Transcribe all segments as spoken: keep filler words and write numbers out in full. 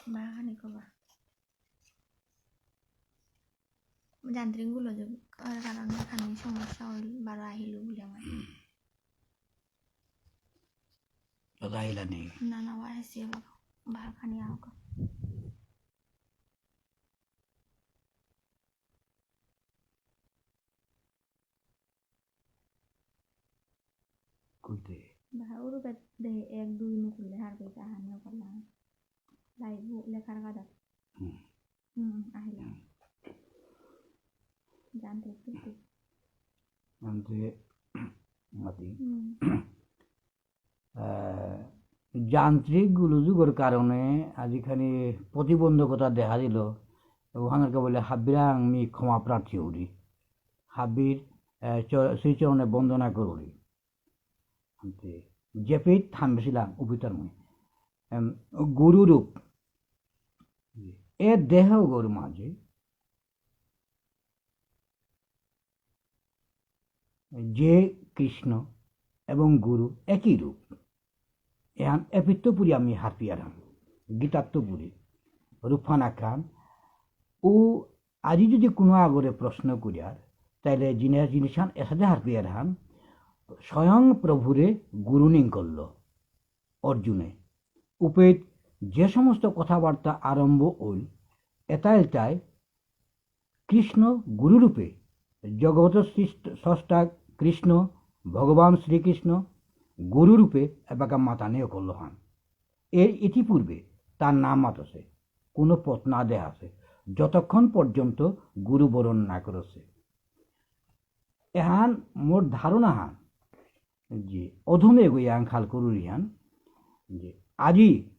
বাহানি কবা। যান্ত্রিক গোলযোগ, আহ, কারণে খানি সমস্যা হইল, বারো আহিল বুলে আমার। দাদা আহিলা নি? না, না, ও আসছে বারো। বাহার খানি আহক। কইতে? বাহার ওর কাছে দে এক দুই নুকুলে হার কইতে আহানিও করলাম। লাইভ লেখার কথা। হুম। হুম, আহিলা। হুম। যান্ত্রিক ত্রুটি। যান্ত্রিক মাতি। হুম। আহ, যান্ত্রিক গোলযোগর কারণে আজিখানি প্রতিবন্ধকতা দেখা দিল। ওখানকে বলে হাবিরাং মি ক্ষমা প্রার্থী হরি। হাবির, আহ, চ-, শ্রীচরণে বন্দনা করুরি। আনতে, যেপেই থানবেছিলাম, উপিতার মুই। এম, গুরু রূপ। এ দেহগর মাঝে যে কৃষ্ণ এবং গুরু একই রূপ। এহান এপিত্ত পুরি আমি হারপিয়ারাম, গীতাত্ত পুরি, রূপহান আহান। ও আজি যদি কোনো আগরে প্রশ্ন করিয়ার, তাইলে জিনিস, জিনিসহান এসাদে হারপিয়ারহান, স্বয়ং প্রভুরে গুরু নিংকরল অর্জুনে। উপেত যে সমস্ত কথাবার্তা আরম্ভ হইল, এতা এতাই কৃষ্ণ গুরুরূপে জগত সৃষ্ট-, স্রষ্টা কৃষ্ণ, ভগবান শ্রীকৃষ্ণ গুরুরূপে এবাকা মাতানি অকরলহান। এর ইতিপূর্বে তার নাম মাতসে, কোনো পথ না দেহাসে, যতক্ষণ পর্যন্ত গুরু বরণ না করসে। এহান মোর ধারণাহান, যে অধমে গই আহান খাল করুরিহান, যে আজি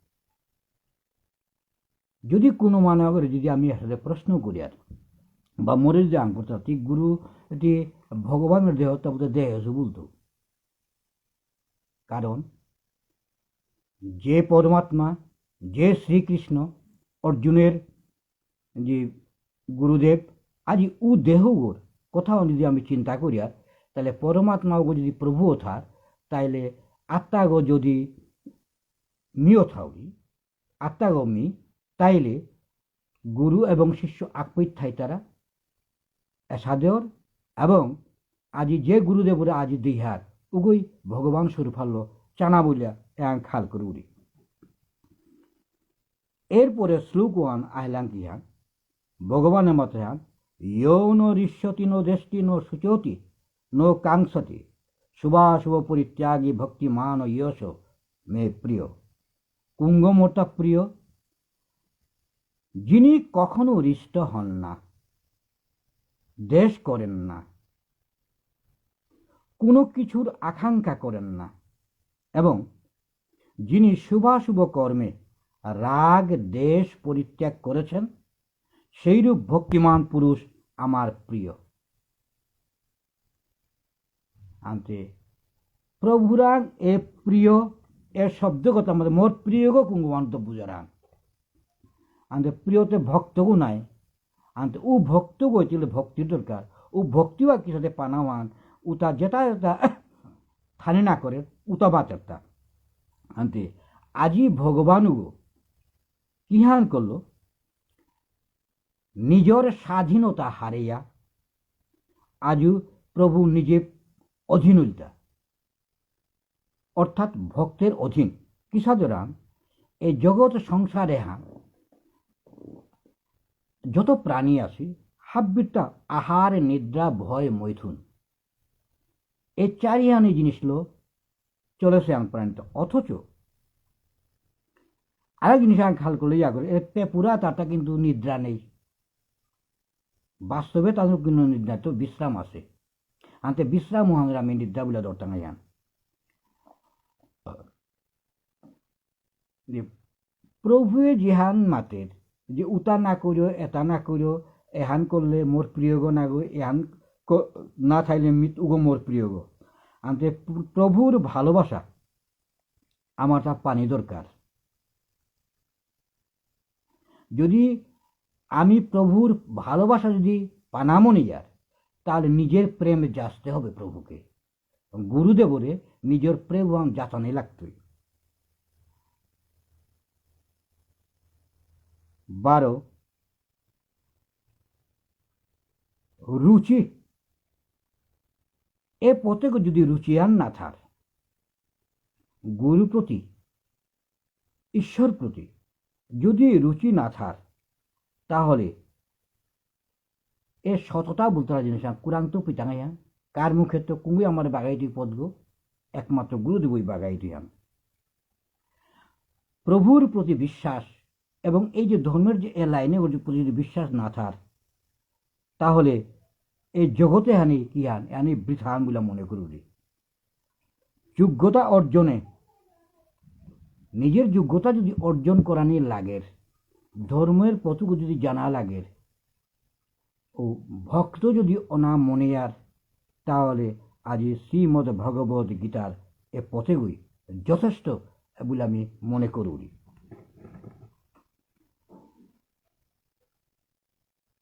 যদি কোনো মানু আগরে যদি আমি এসাদে প্রশ্ন করিয়ার, বা মোরে যদি আঙ করতারা, তি গুরু, তি ভগবানর দেহ, তা বুলতে দেহ আছে বুলতো। কারণ যে পরমাত্মা, যে শ্রীকৃষ্ণ, অর্জুনের যে গুরুদেব, আজি উ দেহগর কথা যদি আমি চিন্তা করিয়ার, তাহলে পরমাত্মাগো যদি প্রভু অথার, তাহলে আত্মাগো যদি মি অথাউরি, আত্মাগো মি, তাইলে গুরু এবং শিষ্য আকপিত থাইতারা এসাদে অর, এবং আজি যে গুরুদেবরে আজি দিহার, উগই ভগবান স্বরূপ হারলো চানা বুলিয়া এহান খাল করুরি। এরপরে শ্লোক ওহান আহিলাং কিহান, ভগবানে মাতেহান, "যো ন হৃষ্যতি ন দ্বেষ্টি ন শোচতি ন কাঙ্ক্ষতি, শুভাশুভ পরিত্যাগী ভক্তিমান যশ মে প্রিয়।" কুঙগ মোরতা প্রিয়, যিনি কখনো হৃষ্ট হন না, দ্বেষ করেন না, কোনো কিছুর আকাঙ্ক্ষা করেন না, এবং যিনি শুভাশুভ কর্মে রাগ দ্বেষ পরিত্যাগ করেছেন, সেইরূপ ভক্তিমান পুরুষ আমার প্রিয়। আনতে প্রভুরাং এ প্রিয়, এ শব্দগত আমাদের মোর প্রিয়গ কুঙগ অহানত্ত বুঝারাং। আনতে প্রিয়তে ভক্তগো নাই। আনতে উ ভক্তগো ইতিলে ভক্তির দরকার। উ ভক্তিও আর কিসাদে পানাওয়ান, উতা যেতা যেতা থানি না করে, উতা বাতেরতা। আনতে আজি ভগবানগো কিহান করলো? নিজর স্বাধীনতা হারেয়া আজু প্রভু নিজে অধীন হইলতা, অর্থাৎ ভক্তের অধীন। কিসাদরাং এ জগৎ সংসারে হা যত প্রাণী আছে, হাব্বিরতা আহার, নিদ্রা, ভয়, মৈথুন, এ চারিহানি জিনিসলো চলেসে আন প্রাণীত। অথচ আরেক জিনিস আন খাল করলে ইয়া করে, এ পেপুরা তারতা কিন্তু নিদ্রা নেই। বাস্তবে তাদের কিন্তু নিদ্রা তো বিশ্রাম আছে। আনতে বিশ্রাম হানরে আমি নিদ্রা বুলা ধরতাম না জান। যে প্রভুয়ে যেহান মাতের, যে উতা না করিও, এতা না করিও, এহান করলে মোর প্রিয়গ নাগো, এহান ক-, না থাইলে মিত উগো মোর প্রিয়গ। আনতে প্র-, প্রভুর ভালোবাসা আমার তা পানি দরকার। যদি আমি প্রভুর ভালোবাসা যদি পানামো নিয়ার, তাহলে নিজের প্রেম যাচতে হবে প্রভুকে। গুরুদেবরে নিজের প্রেম আমি যাচানি লাগতই। বারো, রুচি। এ পথে যদি রুচি আর না থার, গুরু প্রতি, ঈশ্বর প্রতি যদি রুচি না থার, তাহলে এ সততা বুলতারা জিনিস আর কুরাংত পিতাঙাইয়া, কার মুখে তো কুঙ্গি আমার বাগাইতি পদগো, একমাত্র গুরুদেবই বাগাইতি আন। প্রভুর প্রতি বিশ্বাস এবং এই যে ধর্মের যে এ লাইনে ওর প্রতি যদি বিশ্বাস না থার, তাহলে এই জগতে হানি কি হান, এহানি বৃথা হান বলে মনে করুরি। যোগ্যতা অর্জনে, নিজের যোগ্যতা যদি অর্জন করানি লাগের, ধর্মের পথকে যদি জানা লাগের, ও ভক্ত যদি অনা মনে আর, তাহলে আজি শ্রীমদ্ ভগবত গীতার এ পথেগুই যথেষ্ট বলে আমি মনে করুরি।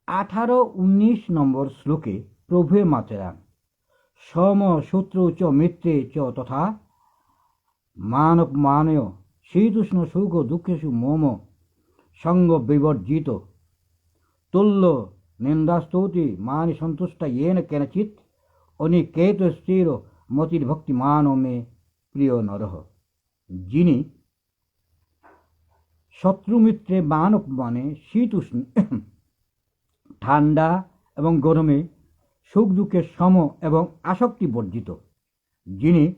আঠারো উনিশ নম্বর শ্লোকে প্রভুয়ে মাতেরান, "সম শত্রু চ মিত্রে চ তথা মানব মানয় শীতোষ্ণ সুখ দুঃখেষু মম সঙ্গ বিবর্জিত। তুল্য নিন্দাস্তুতি মানি সন্তুষ্ট येन केनचित्। अनिकेत स्थिर मतिर्भक्तिमानो मे प्रियो नरः।" যিনি শত্রু মিত্রে মান অপমানে শীত উষ্ণ, ঠান্ডা এবং গরমে সুখ দুঃখের সম এবং আসক্তি বর্জিত, যিনি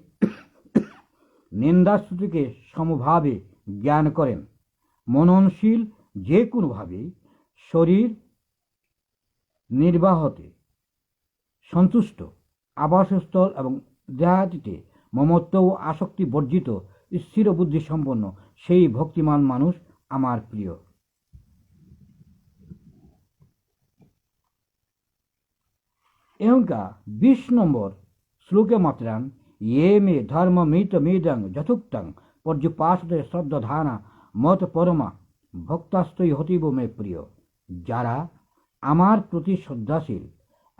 নিন্দাস্তুতিকে সমভাবে জ্ঞান করেন, মননশীল যে কোনোভাবেই শরীর নির্বাহতে সন্তুষ্ট, আবাসস্থল এবং দেহাতীতে মমত্ব ও আসক্তি বর্জিত, স্থির বুদ্ধি সম্পন্ন সেই ভক্তিমান মানুষ আমার প্রিয়। এহংকা বিশ নম্বর শ্লোকে মাতরাং, "ये मे धर्ममिदमिदं यथोक्तं पर्युपासते श्रद्धाधाना मत्परमा भक्तास्त्वय्यतीव मे प्रिय।" যারা আমার প্রতি শ্রদ্ধাশীল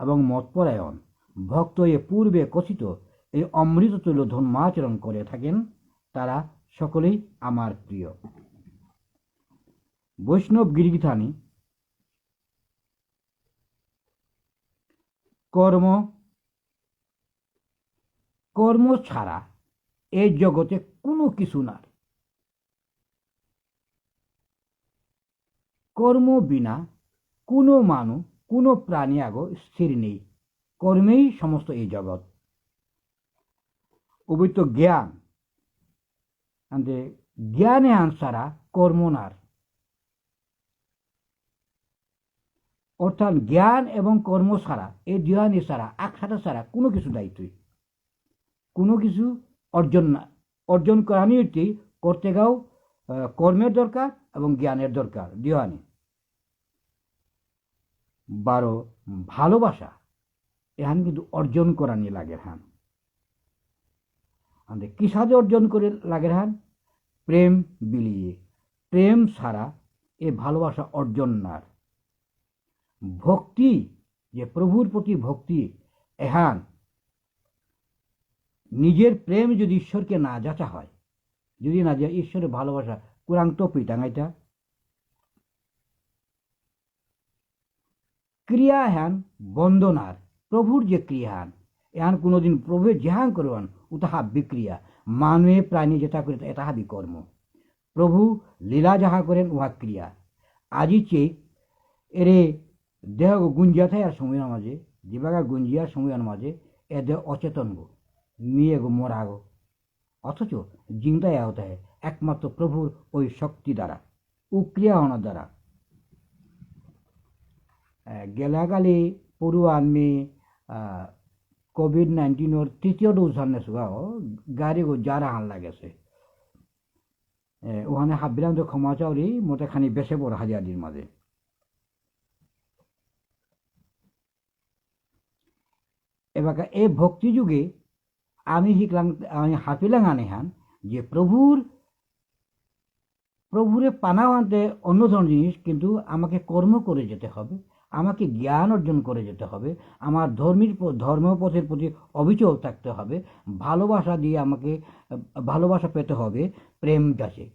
এবং মতপরায়ণ, ভক্ত এ পূর্বে কথিত এই অমৃততুল্য ধর্মাচরণ করে থাকেন, তারা সকলেই আমার প্রিয়। বৈষ্ণব গিরিগিথানি কর্ম, কর্ম ছাড়া এ জগতে কোনো কিছু নার। কর্ম বিনা কোনো মানু, কোনো প্রাণী আগো স্থির নেই। কর্মেই সমস্ত এই জগৎ। অবৈত জ্ঞান, আনতে জ্ঞান এহান ছাড়া কর্ম নার। অর্থাৎ জ্ঞান এবং কর্ম ছাড়া, এই দুহানি ছাড়া, একসাথে ছাড়া কোনো কিছু নাই তুই। কোনো কিছু অর্জন না, অর্জন করানি হইতে করতে গাও, আহ, কর্মের দরকার এবং জ্ঞানের দরকার, দুহানি। বারো, ভালোবাসা, এহান কিন্তু অর্জন করানি লাগের হান। আন্দে কিসাদে অর্জন করে লাগের হান? প্রেম বিলিয়ে। প্রেম ছাড়া এ ভালোবাসা অর্জন নার। ভক্তি, যে প্রভুর প্রতি ভক্তি, এহান নিজের প্রেম যদি ঈশ্বরকে না যাচা হয়, যদি না যায় ঈশ্বরের ভালোবাসা, কুরাং তো পিটাঙাইটা। ক্রিয়া হান বন্ধনার, প্রভুর যে ক্রিয়া হান, এহান কোনোদিন প্রভু যেহান করবান, উতাহা বিক্রিয়া, মানুয়ে প্রাণী যেটা করে, এটা হাবি কর্ম। প্রভু লীলা যাহা করেন, উহা ক্রিয়া। আজি চে, এরে দেহ গো গুঞ্জিয়া থাই আর সময়ের মাঝে, যেবাগা গুঞ্জিয়ার সময়ের মাঝে, এ দেহ অচেতন গো, মিয়ে গো, মরা গো। অথচ জিংতা ইয়া হতা হে একমাত্র প্রভুর ওই শক্তি দ্বারা, উক্রিয়া হওয়ার দ্বারা। আহ, গেলাগালি পড়ুয়ান মি, আহ, কোভিড নাইন্টিনর তৃতীয় ডোজ হান নেসুগা ও, গাড়ি গো জারা হান লাগেছে। এ, ওখানে হাবিরাম তো ক্ষমা চাউরি, মোটে খানি বেসে বড় হাজিয়াদির মাঝে। এবাকা এ ভক্তি যুগে আমি হিকলাং, আমি হাফিলাং আনেহান যে প্রভুর, প্রভুরে পানা আনতে অন্য ধরনের জিনিস, কিন্তু আমাকে কর্ম করে যেতে হবে, আমাকে জ্ঞান অর্জন করে যেতে হবে, আমার ধর্মীর প-, ধর্মপথের প্রতি অবিচল থাকতে হবে, ভালোবাসা দিয়ে আমাকে, আহ, ভালোবাসা পেতে হবে, প্রেম যাচে।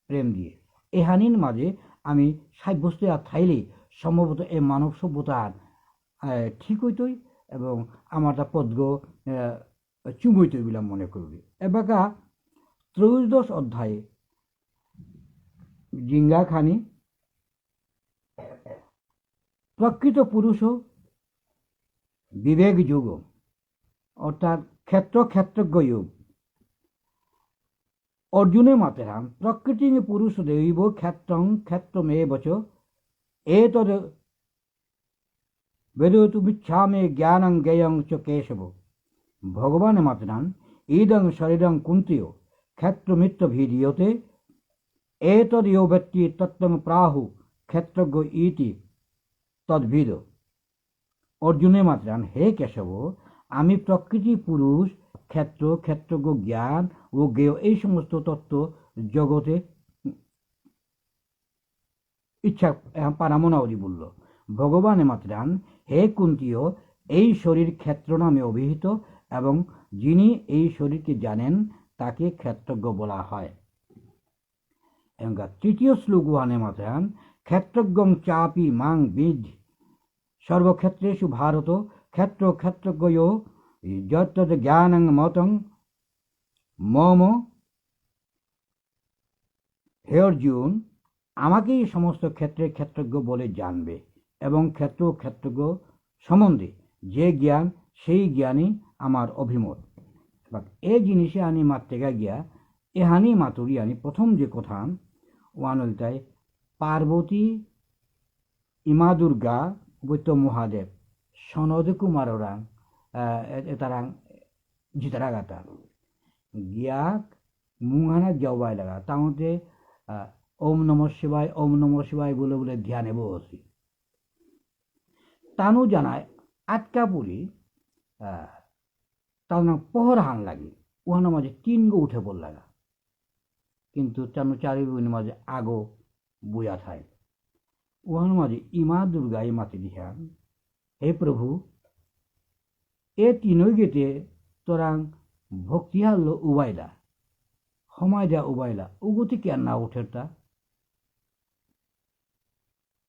প্রেম দিয়ে। এহানির মাঝে আমি সাব্যস্ত আর থাইলে সম্ভবত এই মানব সভ্যতা, আহ, ঠিক হইতই এবং আমার তা পদগ, আহ, চুম হইতই বলে মনে করি। এবাকা ত্রয়োদশ অধ্যায়ে জিঙ্গা খানি প্রকৃত পুরুষ বিবেক যোগ, অর্থাৎ ক্ষেত্র ক্ষেত্রজ্ঞ যোগ। অর্জুনে মাতেরান, "প্রকৃতিং পুরুষ দেব ক্ষেত্রং ক্ষেত্রমেব চ। এতদ বেদতুমিচ্ছামে জ্ঞানং জ্ঞেয়ং চ কেশব।" ভগবানে মাতেরান, "ইদং শরীরং কৌন্তেয় ক্ষেত্রমিত্যভিধীয়তে। এতদ যো বেত্তি তত্ত্বং প্রাহু ক্ষেত্রজ্ঞ ইতি তদ্বিদ।" অর্জুনে মাতেরান, "হে কেশব, আমি প্রকৃতি, পুরুষ, ক্ষেত্র, ক্ষেত্রজ্ঞ, জ্ঞান ও জ্ঞেয় এই সমস্ত তত্ত্ব জগতে ইচ্ছা, আহ, পারামনা অদি বলল।" ভগবানে মাতেরান, "হে কৌন্তেয়, এই শরীর ক্ষেত্র নামে অভিহিত এবং যিনি এই শরীরকে জানেন তাকে ক্ষেত্রজ্ঞ বলা হয়।" এবাকা তৃতীয় শ্লোক উহানে মাতেরান, "ক্ষেত্রজ্ঞং চাপি মাং বিদ্ধি সর্বক্ষেত্রেষু ভারত। ক্ষেত্র ক্ষেত্রজ্ঞ যো যত্তদ জ্ঞানং মতং মম।" হে অর্জুন, আমাকেই সমস্ত ক্ষেত্রে ক্ষেত্রজ্ঞ বলে জানবে এবং ক্ষেত্র ক্ষেত্রজ্ঞ সম্বন্ধে যে জ্ঞান, সেই জ্ঞানই আমার অভিমত। এবাকা এ জিনিসে আনি মাতেগা গিয়া, এহানি মাতুরি আনি প্রথম যে কথা, ওয়ান ইলতাই পার্বতী, ইমা দুর্গা, বৈদ্য মহাদেব, সনদ কুমার ওরাং, আহ, এ-, এতারাং জিতারা গাতা। গিয়া মুঙহানা যাওয়াই লাগা। তাহতে, আহ, "ওম নমঃ শিবায়, ওম নমঃ শিবায়" বলে বলে ধ্যানে বসি। তানু জানায় আটকা পুরি, আহ, তার নাম পহর হান লাগি। উহানো মাঝে তিন গো উঠে পড় লাগা। কিন্তু তানু চারি বইন মাঝে আগো বুয়া থাই। উহানো মাঝে ইমা দুর্গা ইমা তিরিহান, "হে প্রভু, এ তিনই গেতে তোরাং ভক্তি হারলো উবাইলা, হমায় দেয়া উবাইলা, উগতি কেন না উঠেরতা?"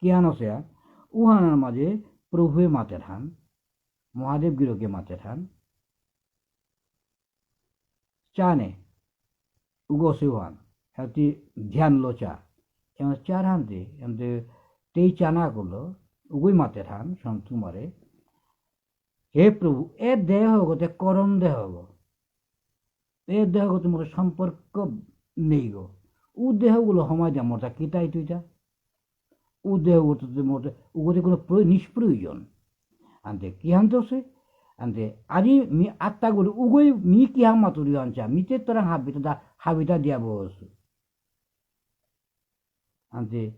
কিহান অসে, উহানর মাঝে প্রভুয়ে মাতের হান, মহাদেব গিরকে মাতের হান, চানে, উগসে উহান, হেতি ধ্যান লো চা। এমন চার হানতে, এমতে তেই চানা করলো, উগই মাতের হান, সন্ত কুমারে, "হে প্রভু, এ দেহগতে করণ দেহগ। এ দেহগতে মোর সম্পর্ক নেই গো। উ দেহগুলো হমায় দিয়া মোরতা কিতাই তুইতা? উ দেহগতে মোরতা, উগতে কোনো প্রয়-, নিষ্প্রয়োজন।" আনতে কি হানতে সে? আনতে আজি মি আত্মা গুলো উগই মি কি হাম মাতুরি আনচা, মিতে তোরা হাবিতা দা-, হাবিতা দিয়া বস। আনতে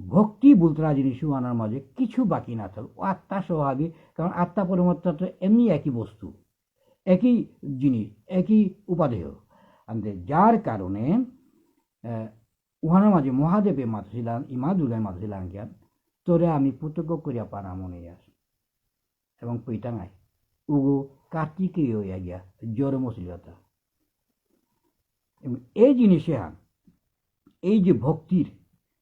ভক্তি বুলতারা জিনিস আনার মাঝে কিছু বাকি না থাকলো। ও আত্মা স্বভাবই, কারণ আত্মা পরমাত্মা তো এমনি একই বস্তু, একই জিনিস, একই উপাদেয়। আনতে যার কারণে, আহ, উহানার মাঝে মহাদেবে মাতছিলেন, ইমা দুর্গায় মাতছিলেন জ্ঞান, "তোরে আমি পুতক করিয়া পানা মনে আস।" এবং পৈতাঙাই, উগো কার্তিকেয় হইয়া গিয়া জন্ম শ্লীলতা। এবং এই জিনিসে হান, এই যে ভক্তির,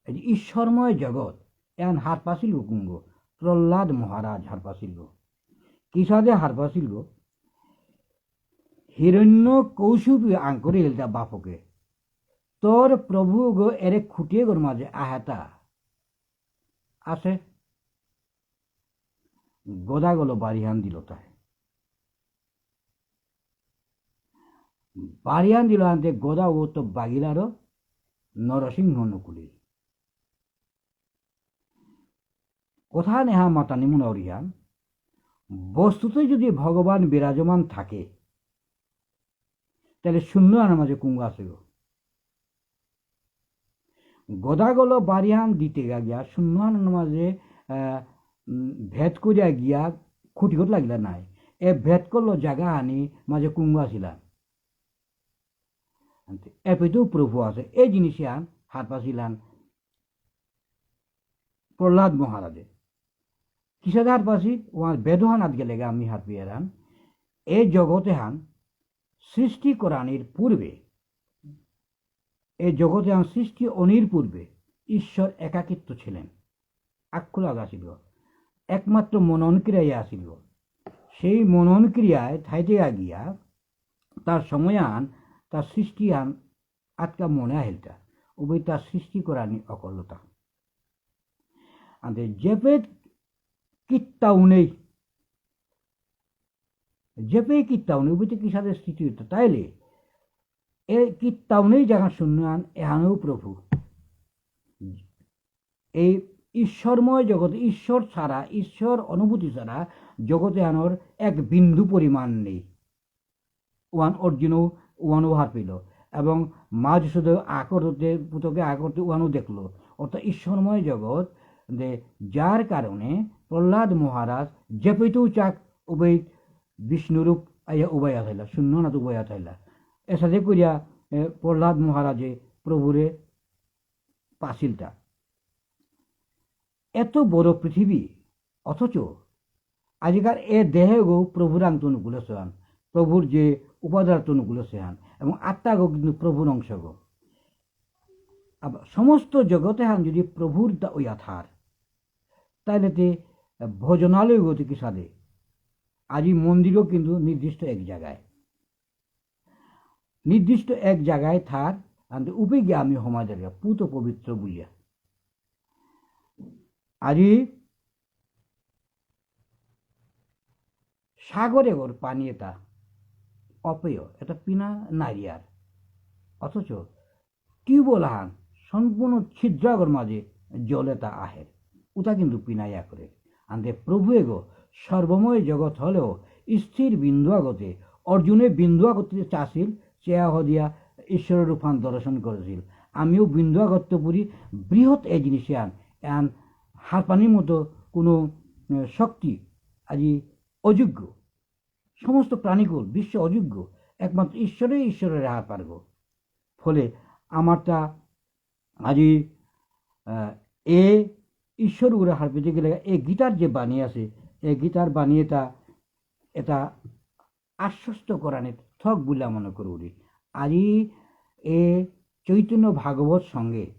এই যে ঈশ্বরময় জগৎ, এহান হারপাসিল গো কুঙগ, প্রহ্লাদ মহারাজ হারপাসিল গো। কিসাদে হারপাসিল গো? হিরণ্য কৌশিকী আঙকরিল তা বাপকে, "তোর প্রভু গো এরে খুঁটিয়ে গর মাঝে আহাতা আছে।" গদাগলো বাড়িহান দিল তাই। বাড়িহান দিল আনতে গদা ও তো বাগিলারো নরসিংহ নকুলি। কথা নেহা মাতানি মনে অরিহান, বস্তুতে যদি ভগবান বিরাজমান থাকে, তাহলে শূন্য আনার মাঝে কুঙগ আছে গো। গদাগলো বাড়িহান দিতে গা গিয়া শূন্য আনার মাঝে, আহ, উম, ভেদ করিয়া গিয়া খুঁটিগত লাগিলা নাই। এ ভেদ করলো জাগা আনি মাঝে কুঙগ আসিলা। আনতে এপেতেও প্রভু আছে। এই জিনিস আন হারপাসিলান প্রহ্লাদ মহারাজে। কিসাদে হারপাসিল? ওয়ার বেদহানাত গেলেগা আমি হারপিয়ারান। এ জগতে হান সৃষ্টি করানির পূর্বে, এ জগতে হান সৃষ্টি অনির পূর্বে, ঈশ্বর একাকিত্ব ছিলেন, আক্ষুলাগ আসিল, একমাত্র মনন ক্রিয়ায় আসিল। সেই মনন ক্রিয়ায় থাইতে গিয়া তার সময়হান, তার সৃষ্টিহান আটকা মনে আহিলতা, উভয় তার সৃষ্টি করানি অকলতা। আনতে যেপে কিত্তাও নেই, যেপে কিত্তাও নেই, উভয়তে কিসাদে স্থিতি হইতো? তাইলে এ কিত্তাও নেই জায়গা শূন্যহান, এহানও প্রভু। এই ঈশ্বরময় জগতে, ঈশ্বর ছাড়া, ঈশ্বর অনুভূতি ছাড়া জগত এহানর এক বিন্দু পরিমাণ নেই। ওহান অর্জুনও, ওহানও হারপিল। এবং মা যশোদা আকর্তে, পুতকে আকর্তে ওহানও দেখল। অর্থাৎ ঈশ্বরময় জগত, যে যার কারণে প্রহ্লাদ মহারাজ যেপেইতেও চাক উভয় বিষ্ণুরূপ আইয়া উভয়া থাইলা, শূন্যহানাত উভয়া থাইলা। এসাদে করিয়া, এ, প্রহ্লাদ মহারাজে প্রভুরে পাসিলতা। এত বড় পৃথিবী, অথচ আজিকার এ দেহগো প্রভুরাংত অনুকূল সেহান, প্রভুর যে উপাদানত্ত অনুকূল সেহান, এবং আত্মাগো কিন্তু প্রভুর অংশগো। আবার সমস্ত জগত এহান যদি প্রভুর দা-, ওয়া থার, তাহলে তে ভজনালয় গতি কিসাদে? আজি মন্দিরও কিন্তু নির্দিষ্ট এক জায়গায়, নির্দিষ্ট এক জায়গায় থার, আনতে উপে গিয়া আমি হমা জায়গা পুত পবিত্র বুলিয়া। আজি সাগর এগর পানি এটা অপেয়, এটা পিনা নারিয়ার। অথচ টিউবওয়েল হান সম্পূর্ণ ছিদ্রাগর মাঝে জল এটা আহের, ওটা কিন্তু পিনা ইয়া করে। আনতে প্রভু এগো সর্বময় জগৎ হলেও স্থির বিন্দু আগতে, অর্জুনে বিন্দু আগতে চাছিল, চেয়া হদিয়া ঈশ্বরের রূপান দর্শন করেছিল। আমিও বিন্দু আগত্ত পুরি বৃহৎ এই জিনিস এহান, এহান হারপানির মতো কোনো, এ, শক্তি আজি অযোগ্য। সমস্ত প্রাণীকুল, বিশ্ব অযোগ্য, একমাত্র ঈশ্বরে ঈশ্বরের হার পারব। ফলে আমারটা আজি, আহ, এ ঈশ্বর উরে হারপিতে গেলে এ গীতার যে বাণী আছে, এ গীতার বাণী এটা, এটা আশ্বস্ত করানি থক বুলা মনে করুরি। আজি এ চৈতন্য ভাগবত সঙ্গে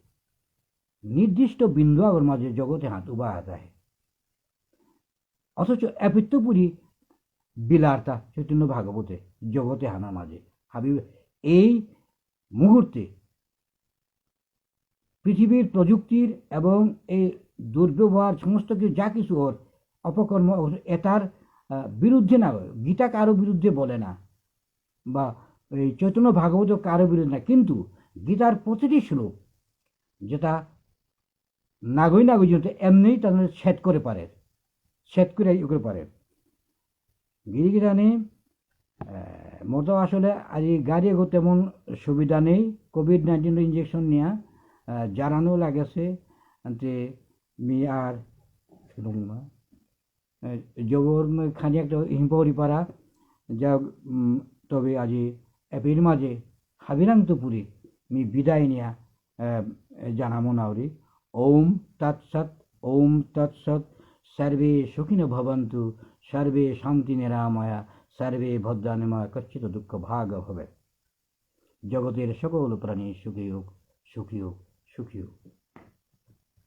নির্দিষ্ট বিন্দু আগর মাঝে জগতে হাত উবা হাত আহে। অথচ এপিত্তপুরি বিলার্তা চৈতন্য ভাগবতে জগতে হানার মাঝে হাবি এই মুহূর্তে পৃথিবীর প্রযুক্তির এবং এই দুর্ব্যবহার সমস্ত কিছু যা কিছু ওর অপকর্ম ওর এটার, আহ, বিরুদ্ধে না, গীতা কারো বিরুদ্ধে বলে না বা এই চৈতন্য ভাগবত কারো বিরুদ্ধে না, কিন্তু গীতার প্রতিটি শ্লোক যেটা নাগই নাগই জনতা এমনিই তাদের ছেদ করে পারে, ছেদ করে ইয়ে করে পারে। গিরিগিরানি, আহ, মোর তো আসলে আজ গাড়ি এগো তেমন সুবিধা নেই, কোভিড নাইন্টিন ইঞ্জেকশন নিয়া, আহ, জারানো লাগেছে, আনতে মি আর শুনুন না। এ, জবর মে খানি একটা হিম্পরি পারা, যা, উম, তবে আজি এপির মাঝে হাবিরাং তো পুরি, মি বিদায় নিয়া, এ, এ, জানামো নাউরি। ওম তৎসৎ, ওম তৎসৎ, সর্বে সুখিনো ভবন্তু, সর্বে শান্তি নিরাময়া, সর্বে ভদ্রাণি মা কচ্চিত দুঃখ ভাগ ভবে। জগতের সকল প্রাণী সুখী হোক, সুখী হোক, সুখী হোক।